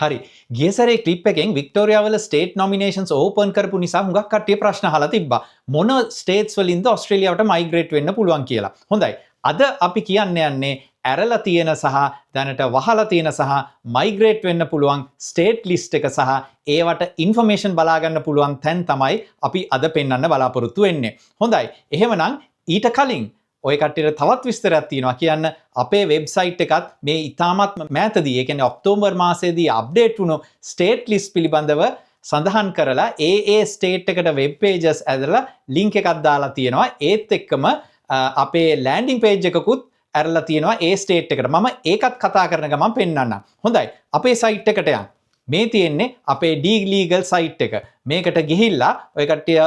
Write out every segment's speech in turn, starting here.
හරි. ගිය සැරේ ක්ලිප් එකෙන් වික්ටෝරියා වල ස්ටේට් නොමිනේෂන්ස් ඕපන් කරපු නිසා හුඟක් කට්ටිය ප්‍රශ්න අහලා තිබ්බා. මොන ස්ටේට්ස් වලින්ද ඔස්ට්‍රේලියාවට මයිග්‍රේට් වෙන්න පුළුවන් කියලා. හොඳයි. අද අපි කියන්න යන්නේ ඇරලා තියෙන සහ දැනට වහලා තියෙන සහ මයිග්‍රේට් වෙන්න පුළුවන් ස්ටේට් ලිස්ට් එක සහ ඒවට ඉන්ෆර්මේෂන් බලා ගන්න පුළුවන් තැන් තමයි අපි අද පෙන්වන්න බලාපොරොත්තු වෙන්නේ. හොඳයි. එහෙමනම් ඊට කලින් ඔය කට්ටියට තවත් විස්තරයක් තියෙනවා කියන්න. අපේ වෙබ්සයිට් එකත් මේ ඉතාමත් මෑතදී, ඒ කියන්නේ ඔක්තෝබර් මාසයේදී අප්ඩේට් වුණු ස්ටේට් ලිස්ට් පිළිබඳව සඳහන් කරලා ඒ ඒ ස්ටේට් එකට වෙබ් පේජස් ඇදලා ලින්ක් එකක් දාලා තියෙනවා. ඒත් එක්කම අපේ ලෑන්ඩින් පේජ් එකකුත් ඇරලා තියෙනවා ඒ ස්ටේට් එකට. මම ඒකත් කතා කරන ගමන් පෙන්වන්නම්. හොඳයි. අපේ සයිට් එකට යන්න. මේ තියෙන්නේ අපේ D legal site එක. මේකට ගිහිල්ලා ඔය කට්ටිය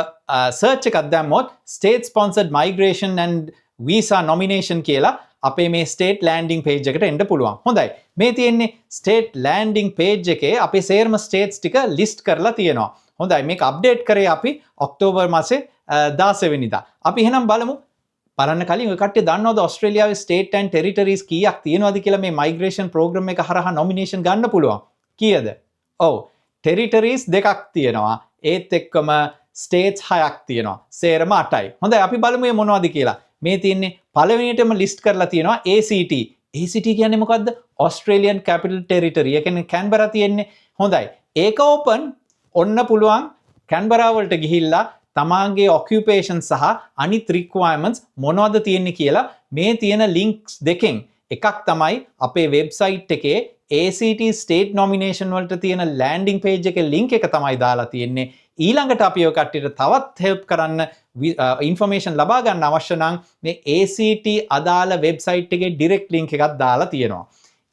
සර්ච් එකක් දැම්මොත් "state sponsored migration and visa nomination" කියලා අපේ මේ ස්ටේට් ලෑන්ඩින් පේජ් එකට එන්න පුළුවන්. හොඳයි. මේ තියෙන්නේ ස්ටේට් ලෑන්ඩින් පේජ් එකේ අපේ සේරම ස්ටේට්ස් ටික ලිස්ට් කරලා තියෙනවා. හොඳයි. මේක අප්ඩේට් කරේ අපි ඔක්තෝබර් මාසේ 16 වෙනිදා. අපි එහෙනම් බලමු. බලන්න කලින් ඔය කට්ටිය දන්නවද ඔස්ට්‍රේලියාවේ ස්ටේට් ඇන්ඩ් ටෙරිටරීස් කීයක් තියෙනවද කියලා මේ මයිග්‍රේෂන් ප්‍රෝග්‍රෑම් එක හරහා නොමිනේෂන් ගන්න පුළුවන්? කීයද? ඔව්. ටෙරිටරීස් දෙකක් තියෙනවා. ඒත් එක්කම ස්ටේට්ස් හයක් තියෙනවා. සේරම අටයි. හොඳයි, අපි බලමු මේ මොනවද කියලා. මේ තියෙන්නේ පළවෙනියටම ලිස්ට් කරලා තියෙනවා ACT. ACT කියන්නේ මොකද්ද? Australian Capital Territory. ඒ කියන්නේ කැන්බරා තියෙන්නේ. හොඳයි. ඒක ඕපන්. ඔන්න පුළුවන් කැන්බරා වලට ගිහිල්ලා තමාගේ ඔකියුපේෂන් සහ අනිත් රික්වයර්මන්ට්ස් මොනවද තියෙන්නේ කියලා මේ තියෙන ලින්ක්ස් දෙකෙන් එකක් තමයි අපේ වෙබ්සයිට් එකේ ACT state nomination වලට තියෙන ලෑන්ඩින් පේජ් එකේ ලින්ක් එක තමයි දාලා තියෙන්නේ. ඊළඟට අපි ඔය කට්ටියට තවත් හෙල්ප් කරන්න, ඉන්ෆර්මේෂන් ලබා ගන්න අවශ්‍ය නම් මේ ACT අදාළ වෙබ්සයිට් එකේ ඩිරෙක්ට් ලින්ක් එකක් දාලා තියෙනවා.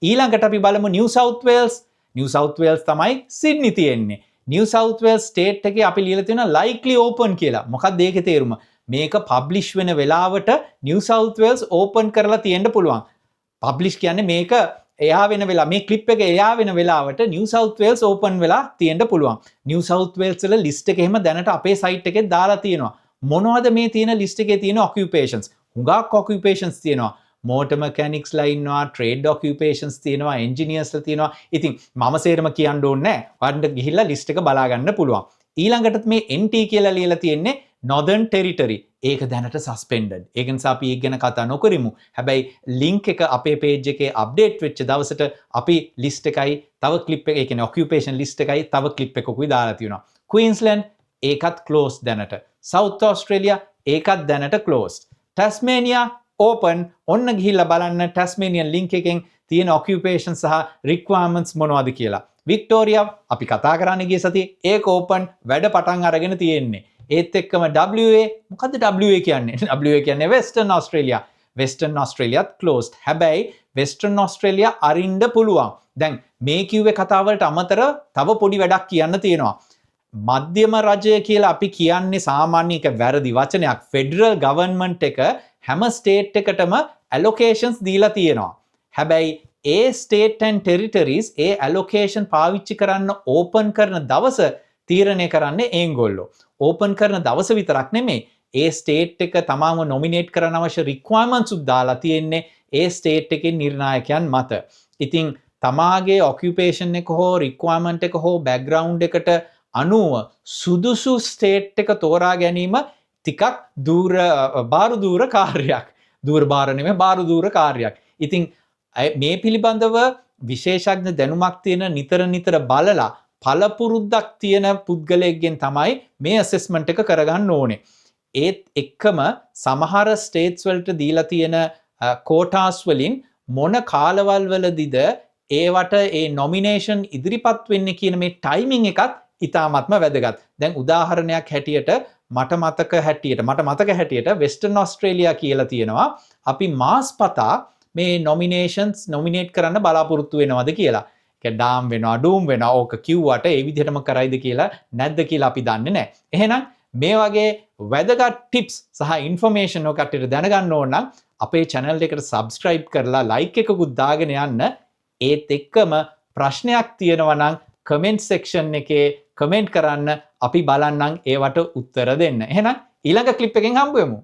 ඊළඟට අපි බලමු New south Wales. New south Wales තමයි සිඩ්නි තියෙන්නේ. නිව් සවුත් වේල්ස් ස්ටේට් එකේ අපි ලියලා තියෙනවා "likely open" කියලා. මොකක්ද ඒකේ තේරුම? මේක පබ්ලිෂ් වෙන වෙලාවට නිව් සවුත් වේල්ස් ඕපන් කරලා තියෙන්න පුළුවන්. පබ්ලිෂ් කියන්නේ මේක එයා වෙන වෙලාව, මේ ක්ලිප් එක එයා වෙන වෙලාවට නිව් සවුත් වේල්ස් ඕපන් වෙලා තියෙන්න පුළුවන්. නිව් සවුත් වේල්ස් වල ලිස්ට් එක එහෙම දැනට අපේ සයිට් එකේ දාලා තියෙනවා. මොනවද මේ තියෙන ලිස්ට් එකේ තියෙන ඔකියුපේෂන්ස්? හුඟක් ඔකියුපේෂන්ස් තියෙනවා. මෝටර් මෙකැනික්ස් ලා ඉන්නවා, ට්‍රේඩ් ඔකියුපේෂන්ස් තියෙනවා, එන්ජිනියර්ස්ලා තියෙනවා. ඉතින් මම සේරම කියන්න ඕනේ නෑ. ඔයාලට ගිහිල්ලා ලිස්ට් එක බලා ගන්න පුළුවන්. ඊළඟටත් මේ NT කියලා ලියලා තියෙන්නේ Northern Territory. ඒක දැනට සස්පෙන්ඩඩ්. ඒක නිසා අපි ඒක ගැන කතා නොකරමු. හැබැයි ලින්ක් එක අපේ පේජ් එකේ අප්ඩේට් වෙච්ච දවසට අපි ලිස්ට් එකයි තව ක්ලිප් එක, ඒ කියන්නේ ඔකියුපේෂන් ලිස්ට් එකයි තව ක්ලිප් එකකුයි දාලා තියෙනවා. ක්වීන්ස්ලෑන්ඩ් ඒකත් ක්ලෝස් දැනට. සවුත් ඕස්ට්‍රේලියා ඒකත් දැනට ක්ලෝස්ඩ්. ටැස්මේනියා ඕපන්. ඔන්න ගිහිල්ලා බලන්න ටැස්මේනියන් ලින්ක් එකෙන් තියෙන ඔකියුපේෂන් සහ රික්වයර්මන්ට්ස් මොනවද කියලා. වික්ටෝරියා අපි කතා කරන්න ගිය සතියේ ඒක ඕපන්, වැඩ පටන් අරගෙන තියෙන්නේ. ඒත් එක්කම WA. මොකද්ද WA කියන්නේ? WA කියන්නේ වෙස්ටර්න් ඕස්ට්‍රේලියා. වෙස්ටර්න් ඕස්ට්‍රේලියාත් ක්ලෝස්ඩ්. හැබැයි වෙස්ටර්න් ඕස්ට්‍රේලියා අරින්න පුළුවන්. දැන් මේ කිව්වේ කතාවලට අමතරව තව පොඩි වැඩක් කියන්න තියෙනවා. මධ්‍යම රජය කියලා අපි කියන්නේ සාමාන්‍ය එක වැරදි වචනයක්. ෆෙඩරල් ගවර්න්මන්ට් එක හැම ස්ටේට් එකටම ඇලොකේෂන්ස් දීලා තියෙනවා. හැබැයි ඒ ස්ටේට් ඇන්ඩ් ටෙරිටරීස් ඒ ඇලොකේෂන් පාවිච්චි කරන්න ඕපන් කරන දවස තීරණය කරන්නේ ඒගොල්ලෝ. ඕපන් කරන දවස විතරක් නෙමෙයි, ඒ ස්ටේට් එක තමාම නොමිනේට් කරන්න අවශ්‍ය රික්වයර්මන්ට්ස් උත් දාලා තියෙන්නේ ඒ ස්ටේට් එකේ නිර්ණායකයන් මත. ඉතින් තමාගේ ඔකියුපේෂන් එක හෝ රික්වයර්මන්ට් එක හෝ බැක්ග්‍රවුන්ඩ් එකට අනුව සුදුසු ස්ටේට් එක තෝරා ගැනීම ටිකක් දුර බාරු දූර කාර්යයක්. දුර බාර නෙමෙයි, බාරු දූර කාර්යයක්. ඉතින් මේ පිළිබඳව විශේෂඥ දැනුමක් තියෙන, නිතර නිතර බලලා පළපුරුද්දක් තියෙන පුද්ගලයෙක්ගෙන් තමයි මේ ඇසෙස්මන්ට් එක කරගන්න ඕනේ. ඒත් එක්කම සමහර ස්ටේට්ස් වලට දීලා තියෙන කෝටාස් වලින් මොන කාලවල් වලදීද ඒවට ඒ නොමිනේෂන් ඉදිරිපත් වෙන්නේ කියන මේ ටයිමින් එකත් ඉතාමත්ම වැදගත්. දැන් උදාහරණයක් හැටියට මට මතක හැටියට වෙස්ටර්න් ඔස්ට්‍රේලියා කියලා තියෙනවා අපි මාස් පතා මේ නොමිනේෂන්ස් නොමිනේට් කරන්න බලාපොරොත්තු වෙනවද කියලා. ඒක ඩාම් වෙනවා, ඩූම් වෙනවා. ඕක කිව්වට ඒ විදිහටම කරයිද කියලා නැද්ද කියලා අපි දන්නේ නැහැ. එහෙනම් මේ වගේ වැදගත් ටිප්ස් සහ ඉන්ෆර්මේෂන් ඔය කට්ටියට දැනගන්න ඕන නම් අපේ channel එකට subscribe කරලා like එකකුත් දාගෙන යන්න. ඒත් එක්කම ප්‍රශ්නයක් තියෙනවා නම් කමෙන්ට් සෙක්ෂන් එකේ කමෙන්ට් කරන්න, අපි බලන්නම් ඒවට උත්තර දෙන්න. එහෙනම් ඊළඟ ක්ලිප් එකෙන් හම්බ වෙමු.